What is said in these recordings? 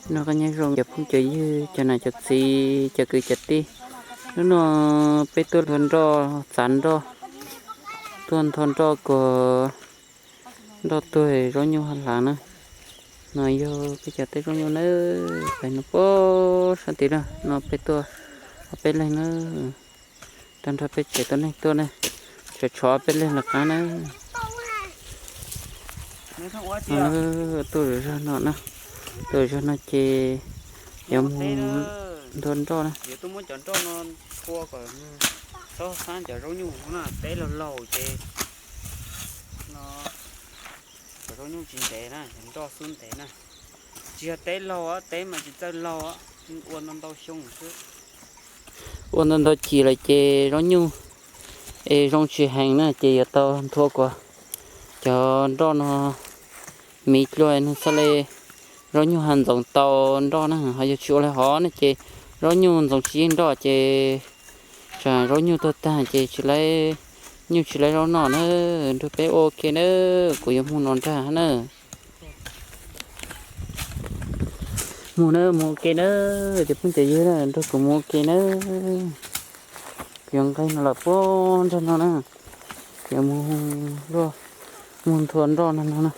Noj qab nyob zoo cov phooj cov ywg, cov nam cov txiv, cov kwv cov tij. Hnub no peb tuaj nthua nroj txav nroj, tuaj nthua nroj kuas nroj tuag zaub nyuj ha hlav na. No yog peb cov teb zaub nyuj na, pem no puag sab tid na, no peb tuaj ob peb leeg na. Tag nrho peb tsev tuaj neeg tuaj na, tseem tshuav ob peb leeg lawv qab na. Tuaj zog no na, tuaj zog no ces yuav mus nthua nroj na. Txhob xab cov zaub nyuj na, teb laug laug ces cov zaub nyuj tsis ntev na, nroj xub ntev na. Tsis yog teb laug, teb mas tsis txawj laug, ua ntau ntau xyoo xwb. Ua ntau ntau cim lawm ces zaub nyuj es zoo tsis heev na ces yuav tau nthua kuas cov nroj no miv dlua nws txhaj le zaub nyuj ha ntxoov tau nroj na. Ho yog tsis ua li hov na ces zaub nyuj ntxoov tsis yeej nroj ces tsam zaub nyuj tuag tag ces tsis laib nyuj tsis laib zaub noj na. Nrog peb ua ke na, kuv yuav mus no nrag na. Mus na, mus ua ke na, cov phooj cov ywg na, nrog kuv mus ua ke na. Kuv yuav nqis no lawm puag nrag no na, kuv yuav mus luaj, mus nthua nroj no no na.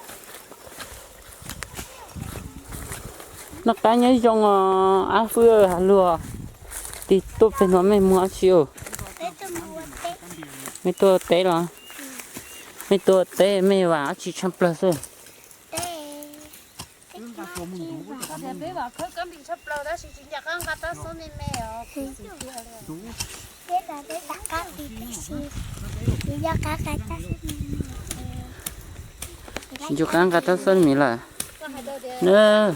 Noj qab nyob zoo os Ab Fwj Has Luag, tig tuaj pem no mej muag dab tsi os? Mej tuaj teb los? Mej tuaj teb mej vam dab tsi tshaj plawg xwb? Tsis ncu qab nqa tab xab miv lawm na.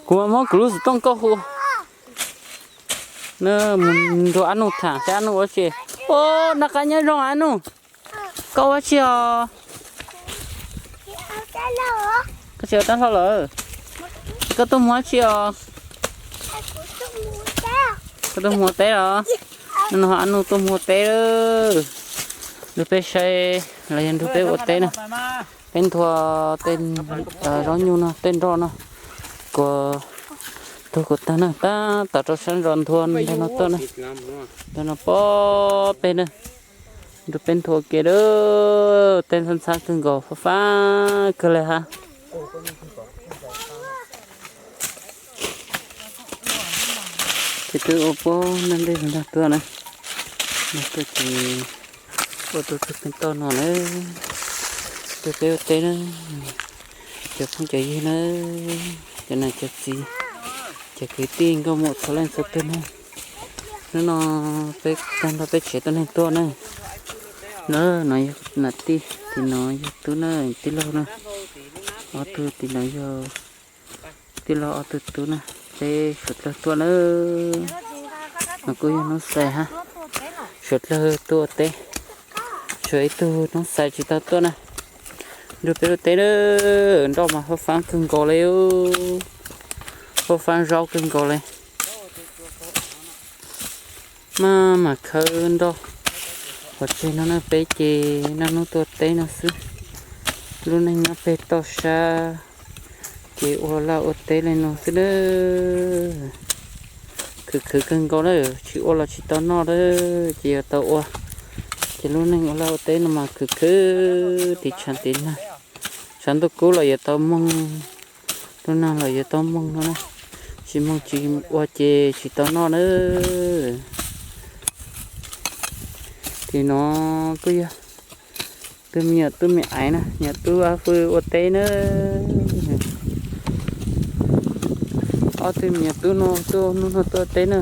Kuv mam muab kuv lub xov tooj koj hu. Nws mus nrug Ab Nuj tham seb Ab Nuj ua tsi. Noj qab nyob zoo Ab Nuj. Koj ua tsi os? Koj tsis ua tab hlau lawm. Koj tuaj muag tsi os? Koj tuaj muag teb los? No Ab Nuj tuaj muag teb. Nrug peb saib los yog nrug peb ua teb na. Peb nthua tej zaub nyuj no, tej nroj no, kuas tuag kuas tag na, tab tom rau sab ntsos nthua ntag no tuaj na. Ntag no pob peg na. Nrug peb nthua ke lawm, tej ntxhab ntxhab kawg nkaus, fab fab kawg li hab. Ces twb ua puag nraj ntej ntag tuaj na. Tuaj ces ua tuaj txug pem toj no na. Tuaj peb ua teb na. Cov phooj cov ywg na, cov nam cov txiv, cov kwv tij nkauj muam txhua leej txhua tug na. Hnub no peb tag nrho peb tsev tuaj neeg tuaj na. No yog nam tij, tim no yog tub na, tij laug na. Ob tug tim no yog tij laug, ob tug tub na. Peb suav dlawg tuaj na. No kuj yog Noob Xais hab, suav dlawg tuaj ua teb. Tshuav ib tug Noob Xais tsis tau tuaj na. Nrug peb ua teb na, nroj mas fab fab kawg nkaus li, fab fab zaub kawg nkaus li. Maj mam khawb nroj. Qhov tseg no na peb ces naj nub tuaj teb no xwb. Lub neej nyob peg toj sab ces ua laj ua teb li no xwb na. Khwv khwv kawg nkaus na, tsis ua los tsis tau noj lawm ces yuav tau ua. Ces lub neej ua laj ua teb no mas khwv khwv tiv tshav tiv nag. Tshav ntuj kub los yuav tau moog, lub nag los yuav tau moog no na. Tsis moog tsis ua ces tsis tau noj na. Tim no kuj yog tug me nyuam tub me aiv na, nyuam tub Ab Fwj ua teb na. Ob tug me nyuam tub no tuaj hnub no tuaj teb na.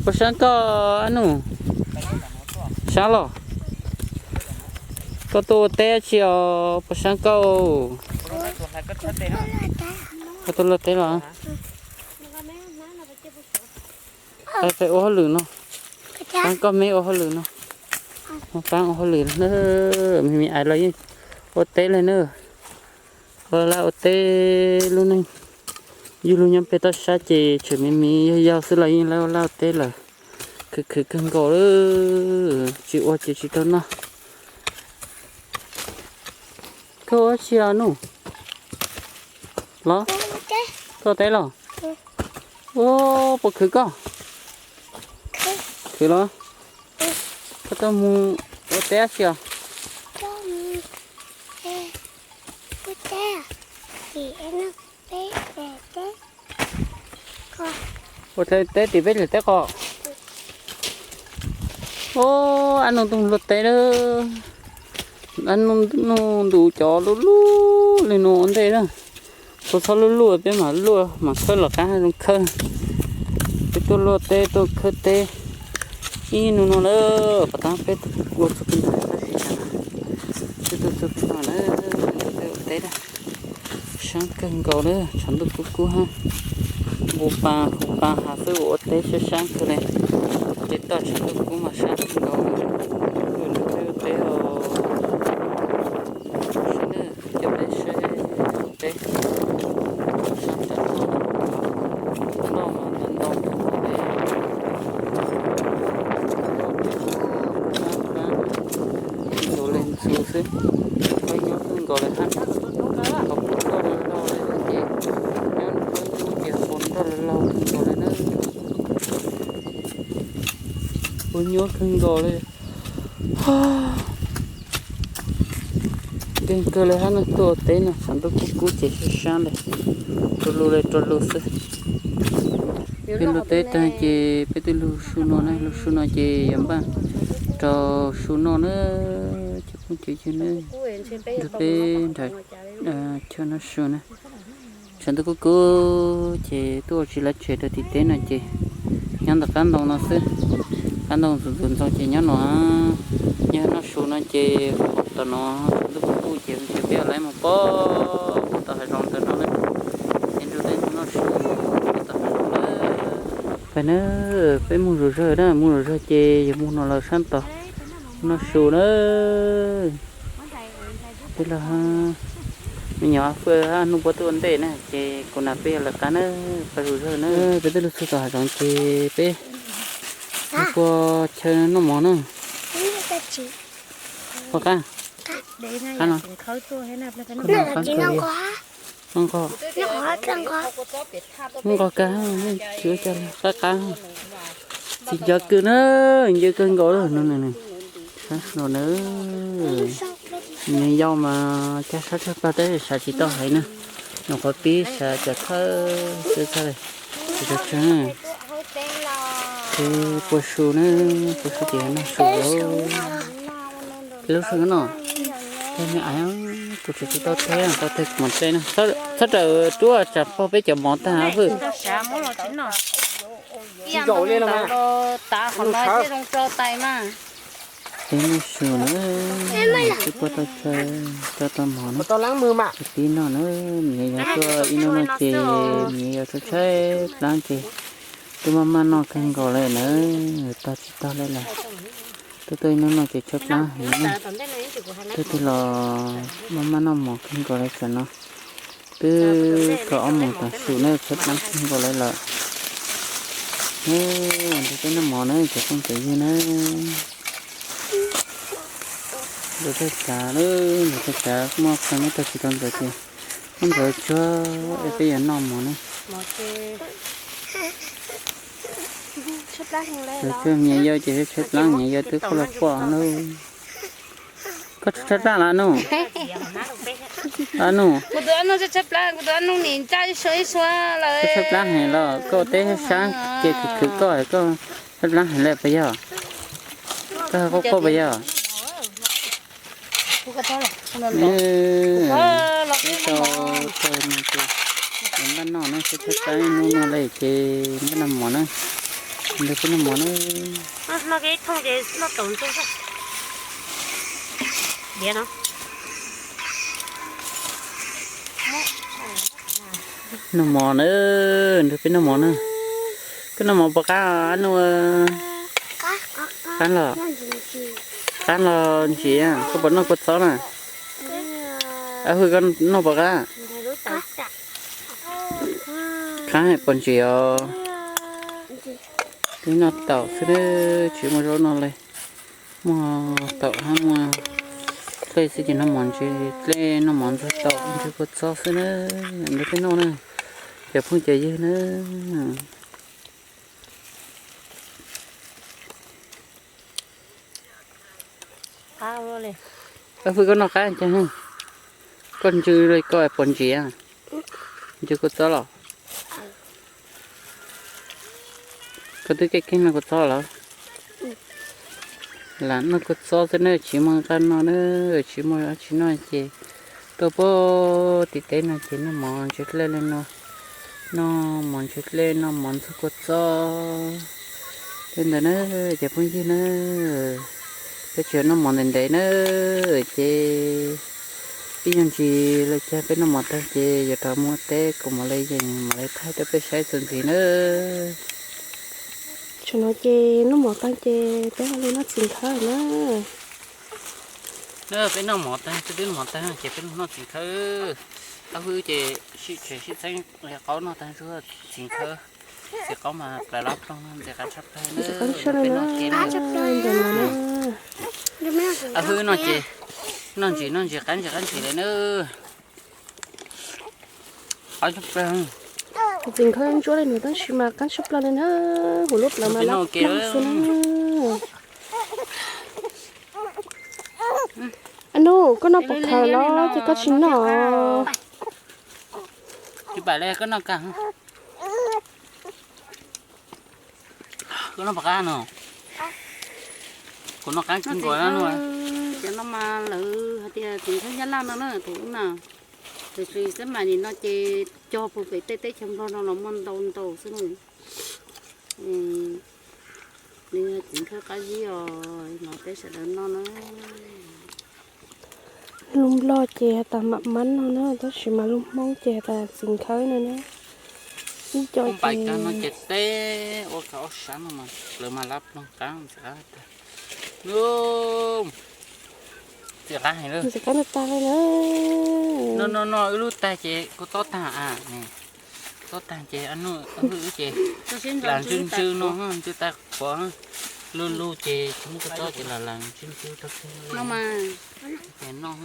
Puas sab koj Ab Nuj? Sab los? Koj tuaj ua teb tsi os? Puas sab koj? Koj tuaj luaj teb los? Peb ua hauj lwm no. Paab koj meb ua hauj lwm no. Paab ua hauj lwm na. Me me aiv los yeej ua teb le na. Ua laj ua teb, lub neej yug lug nyob peg toj sab ces tseem me me yog yau xwb los yeej ua laj ua teb lawm. Khwv khwv kawg nkaus, tsis ua ces tsis tau noj. Koj ua dab tsi los Nuj? Los? Koj ua teb los? Ua, puas khwv koj? Khwv los? Koj tuaj mus ua teb dab tsi os? Ua teb tim peb lub teb qos. Ua, ab Nuj tuaj mus luaj teb lawm. Ab Nuj ntu cov luj luj li no ua ntej na. Txhob txhob luj luj peb mam luaj mam khawb los qab zoo khawb. Peb tuaj luaj teb tuaj khawb teb ib hnub no lawm, puas tab peb ua txuj kawg ntag tab sis cas peb tuaj txuj kawg no na, peb ua teb na. Sab kawg nkaus na, tshav ntuj kub kub hab, nqus pas nqus pas hav xwb ua teb sab sab kawg li. Ces toj tshav ntuj kub mas sab kawg nkaus na. Peb ua teb os. Sab na, coj peb saib teb. Sab tawm no, noj mas ntau ntau li. Ntxuav li ntxuav xwb, qhov nyob kawg nkaus li hab. Qhov puas nroj loj loj li ces nyob nruab ntub ces puas nroj loj loj kawg nkaus li na. Puas nyob kawg nkaus li. Nkeeg kawg li hab no, tuaj ua teb no tshav ntuj kub kub ces sab sab li, rau lug li rau lug xwb. Peb luaj teb tag ces peb twb lug su no na, lug su no ces yuav npaj rau su noj na, cov phooj cov ywg na. Nrog peb nrog chaw noj su na. Tshav ntuj kub kub ces tuaj ua tsis lawv tsev rau tim teb no ces nyob ntawm qab ntoo no xwb. Qab ntoo ntxoov ntxoov ntxoo ces nyob no, nyob noj su no ces tom no tshav ntuj kub kub ces peb yuav lawv mus pog tom hav zoov ntawm no na. Ces nrug leej noj su pog tom hav zoov lawm. Peb na, peb mus zom zaws na, mus zom zaws ces yog mus no lawm sab tod noj su na. Peb los, me nyuam Fwj hab Nuj Puab tuaj ua ntej na ces kuv nam peb yuav lawv qab na, peb zom zaws na. Peb twb lug txug tom hav zoov ces peb mus puag chaw noj mov na. Puas qab? Qab no. Nqos kawg, tsis ua cas, qab qab. Txiv nco kawg na, nce kawg nkaus lawm no na. Sab no na, nws yau mas caj sab tshaj plawg tab sis sav tsis tau haiv na. Nws qhov pib sav cov thawj xwb txhaj li. Tsis tau tsawg. Ces puas su na, puas su ces noj su. Peb lub su no, peb me aiv, kuv tseem tsis tau teb, tau teg mov teb na. Txhob rawm ruab tsam pog peb cov mov tag Fwj. Peb noj su na, twb puag tau chaw, tau tau mov na, ces pib noj na. Miv yog tuaj ib hnub no ces miv yog tshaib tshaib plab ces twb maj maj noj kawg nkaus li na, tog tsis tog li lawm. Twb tuaj ib hnub no ces tshaib plab heev na, twb twb los maj maj noj mov kawg nkaus li tsam no. Twb kaum ob moos tav su na, tshaib plab kawg nkaus li lawm. Nrog peb noj mov na cov phooj cov ywg na. Ntxuav tag tsav, ntxuav tag tsav muaj qee neb tag tsis tau ntxuav ces muab ntxuav tsuag es peb yuav noj mov na. Ntxuav tsuag, me nyuam yaus ces tshaib plab, me nyuam yaus twb quaj los quaj na. Koj tshaib plab los Nuj? Nuj, koj tshaib plab heev los koj ua teb sab ces khwv khwv koj, koj tshaib plab heev li puas yog? Koj quaj quaj puas yog? Tau tau nws ces npaj noj na, tshaib tshaib plab hnub no li ces npaj noj mov na. Nrog peb noj mov na. Noj mov na, nrog peb noj mov na. Koj noj mov puas qab Nuj? Qab los, qab los ntsim, koj puas noj kua txob na? Ab Hwj, koj noj puas qab? Qab puas ntsim os? Twb noj taum xwb, tsis muaj zaub noj li. Muaj taum hab muaj Peb xwb ces noj mov ntsis dlej, noj mov ntxuag taum ntsis kua txob xwb na, ntawd peb noj na, cov phooj cov ywg na. Ab Hwj, koj noj qab cas, koj ntsw li koj pom ntsis, ntsw kua txob los? Koj twb kev kev noj kua txob lawm. Lam noj kua txob xwb na, tsis muaj nqaij noj na, tsis muaj dab tsi noj ces tuaj pem tim teb no ces noj mov ntsis dlej li no, noj mov ntsis dlej, noj mov ntxuag kua txob li ntawd na, cov phooj ywg na. Peb tsis noj mov ntev ntev na, ces ib nyuag ntsis lawm cas peb noj mov tag ces yuav rov mus ua teb, kuv mam li yees mam li thaij rau peb saib txuas ntxiv na. Tam no ces noj mov tag ces peb ho li noj txiv nkhawb na. Peb noj mov tag, peb twb noj mov tag ces peb noj txiv nkhawb. Ab Hwj ces sib tsev sib txheeb li qaub noj tag zuag txiv nkhawb. Txiv qaub mas plaws lab ploog ntxim qab tshaj plaws na. Ab Hwj no ces noj ntsis noj ntsis qab ntsis qab ntsis li na. Txiv nkhawb ntsuab li nws tab sis mas qab tshaj plaws li na, huv lub plawv mas lab ploog xwb na. Ab Nuj, koj noj pom khaws los ces koj tsis noj. Koj noj pom qab no, kuv noj qab kawg nkaus na. Cov no mas lawv hais tias txiv nkhawb Nyab Laj no na, tus ub na. Tiam sis xab mas nim no ces cog puag pem tej teb chaws Nplog no los muaj ntau ntau xwb na. Nws txiv nkhawb qab zib os, los peb sawv daws noj na. Lus Nplog ces has tas mam mab no na, tab sis mas lus Hmoob ces has tas txiv nkhawb no na. Ib co ces no ces teb ua kav ob sab no mas lawv mas lab ploog qab ntxim qab tag. Ntxim qab heev lawm. Ntxim qab tag tag li na. No no no wb lub tag ces kua txob tag a, kua txob tag ces wb ces lam ntsw ntsw no, ntsw tag qhuav, lug lug ces tsis muaj kua txob ces lam lam ntsw ntsw rau xwb. Ces noj,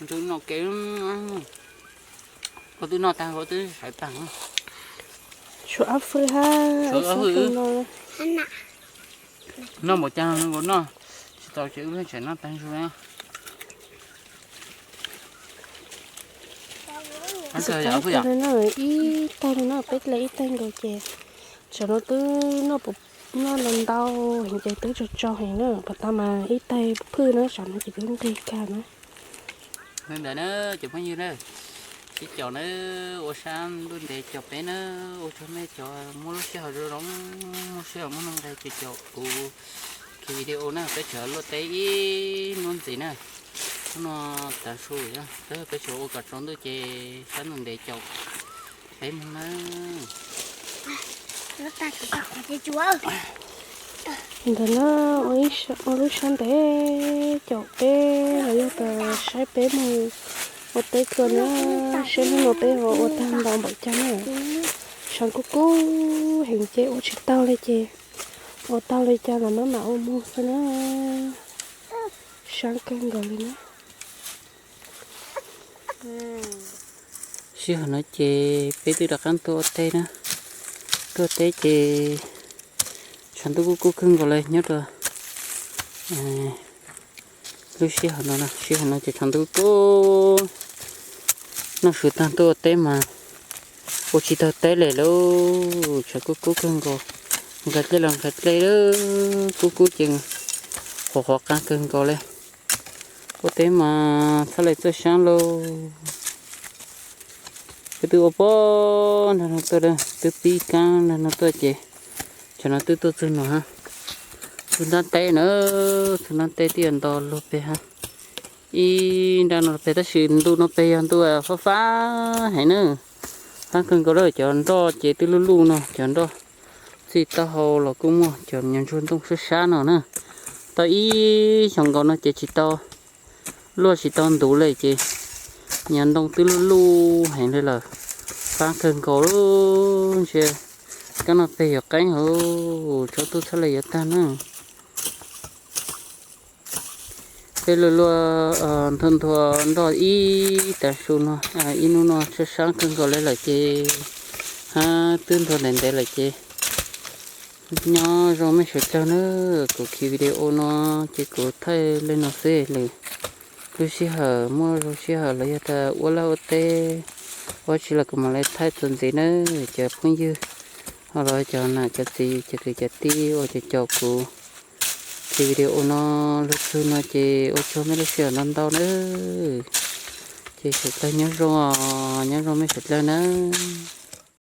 ntsw noj kev, koj twb noj tag koj twb sawv tag. Tshuav Ab Hwj hab, noj npaum cas nkaus noj tsis tau ces wb tseem noj tag zuag. Ib taig li no, peb hle ib taig nkaus ces tsam no twb noj, noj ntau heev ces twb tsau tsau heev na, pas tas mas ib taig phwj na, tsam no ces twb nqig kag na. Li ntawd na cov phooj ywg na, sib caum na, ua sab ntuj ntev caum peb na, ua tsaug nej cov muaj lub sij hawm zoo, muaj sij hawm muaj nuj nqis ces caum kuv video na, peb tseem luaj teb ib hnub ntxiv na. Hnub no tav su, peb tseem ua kom tsaus ntuj ces sab ntuj ntev caum peb mus na. Ntawd na, ua lub sab ntev caum peb los yog tas saib peb mus ua teb kawg na, saib hnub no peb ho ua tag ntau npaum cas na. Sab kub kub heev ces ua tsis tau li ces ua tau li cas los maj mam ua mus xwb na. Sab kawg nkaus li na. Sij hawm no ces peb twb rov qab tuaj ua teb na, tuaj ua teb ces tshav ntuj kub kub kawg nkaus li nyob rau lub sij hawm no, sij hawm no ces tshav ntuj kub, noj su tag tuaj ua teb mas ua tsis tau teb li lauj, tshav kub kub kawg nkaus, nqis dlej los nqis dlej, kub kub ces qhuav qhuav qas kawg nkaus li. Ua teb mas txhaj le txawj sab lauj. Peb twb ua pog nrag no tuaj, twb pib kab nrag no tuaj ces tsam no twb tuaj txug no, txug nrab teb na, txug nrab teb twb yuav nto luag pem hab, ib nrab no pem tab sis ntu no pem yog ntu fab fab heev na, fab kawg nkaus lawm. Cov nroj ces twb luj luj no, cov nroj txij taub hau los kuj muaj, cov nyuag ntsuag ntoo sab sab no na, tau ib xyoos nkaus no ces tsis tau, luaj tsis tau ntuv li ces nyuag ntoo twb luj luj heev li lawm, fab kawg nkaus. Ntsia kab no pem yuav qeeb hauv, tsaus ntuj txhaj le yuav tag na. Peb luag luag nthua nthua nroj ib tag su no, ib hnub no sab sab kawg nkaus li lawm ces, hab twb nthua ntev ntev lawm ces nyob zoo mej suav dlawg na. Kuv khi video no ces kuv thaij li no xwb, lwm lub sij hawm muaj zoo sij hawm los yog tas ua laj ua teb, ua tsi los kuv mam li thaij txuas ntxiv na. Cov phooj ywg, ho los cov nam cov txiv, cov kwv cov tij uas caum caum kuv khi video no lug txug no ces ua tsaug mej lub sij hawm ntau ntau na. Ces suav dlawg nyob zoo os, nyob zoo mej suav dlawg nawb.